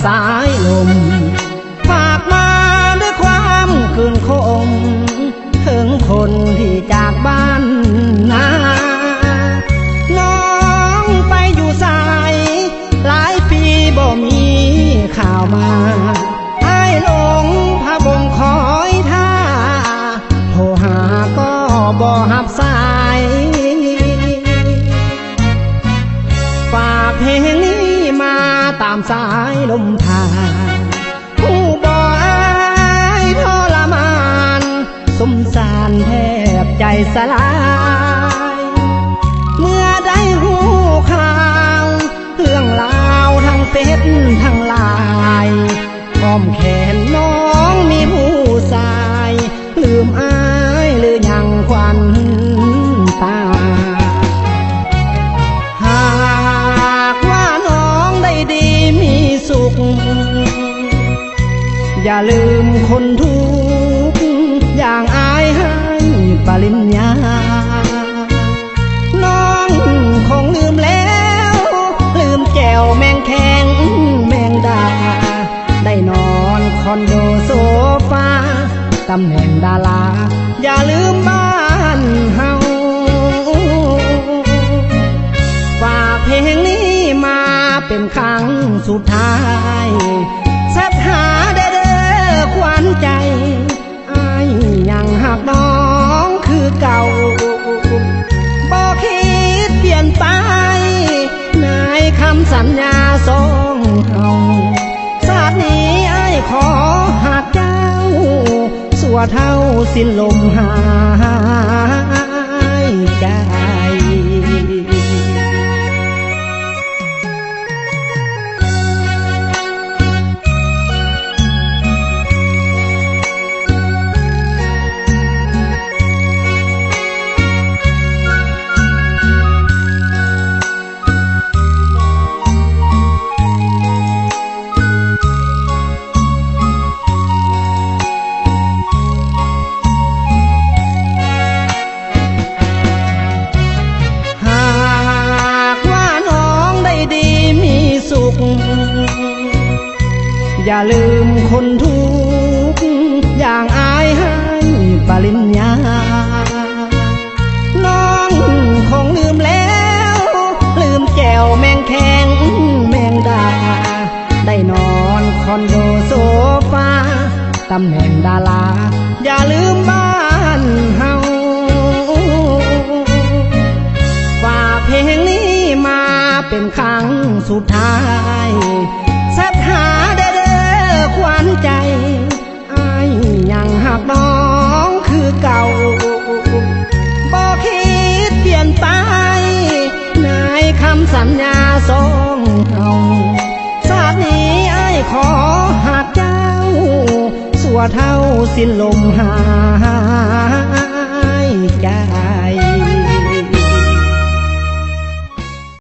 ສາຍລົມ ຝາກມາດ້ວຍຄວາມຄືນຄົມ ເຖິງຄົນທີ່ຈາກບ້ານນາ. ນ້ອງໄປຢູ່ໃສ ຫຼາຍປີບໍ່ມີຂ່າວມາ. ອ້າຍຫຼົງພະວົງຄອຍຖ້າ ໂທຫາກໍບໍ່ຮັບສາຍ. ຝາກເພງນີ້ມາຕາມສາຍລົມຜ່ານ ຮູ້ບໍ່ອ້າຍທໍລະມານ ສົງສານແທບໃຈສະຫຼາຍ ເມື່ອໄດ້ຮູ້ຂ່າວ ເລື່ອງລາວທາງເຟສທາງລາຍ ອ້ອມແຂນນ້ອງມີຜູ້ຊາຍ ລືມອ້າຍຫຼືຍັງຂວັນຕາ. ຫາກວ່ານ້ອງໄດ້ດີມີສຸກ ຢ່າລືມຄົນທຸກ ຢ່າງອ້າຍໃຫ້ປະລິນຍາ. ນ້ອງຄົງລືມແລ້ວ ລືມແຈ່ວແມງແຄງແມງດາ ໄດ້ນອນຄອນໂດໂຊຟາ ຕຳແໜ່ງດາລາ ຢ່າລືມບ້ານເຮົາ. ຝາກເພງນີ້ມາເປັນຄັ້ງສຸດທ້າຍ ສັດຫາແດ່ເດີຂວັນໃຈ ອ້າຍຍັງຮັກນ້ອງຄືເກົ່າ ບໍ່ຄິດປ່ຽນໄປ ໃນຄຳສັນຍາສອງເຮົາ. ຊາດນີ້ອ້າຍຂໍຮັກເຈົ້າ ຊົ່ວເທົ່າສິ້ນລົມຫາຍໃຈ. ຫາກວ່ານ້ອງໄດ້ດີມີສຸກ ຢ່າລືມຄົນທຸກ ຢ່າງອ້າຍໃຫ້ປະລິນຍາ. ນ້ອງຄົງລືມແລ້ວ ລືມແຈ່ວແມງແຄງແມງດາ ໄດ້ນອນຄອນໂດໂຊຟາ ຕຳແໜ່ງດາລາ ຢ່າລືມບ້ານເຮົາ. ຝາກເພງນີ້ມາເປັນຄັ້ງສຸດທ້າຍ ສັດຫາແດ່ເດີຂວັນໃຈ ອ້າຍຍັງຮັກນ້ອງຄືເກົ່າ ບໍ່ຄິດປ່ຽນໄປ ໃນຄຳສັນຍາສອງເຮົາ. ຊາດນີ້ອ້າຍຂໍຮັກເຈົ້າ ຊົ່ວເທົ່າສິ້ນລົມຫາ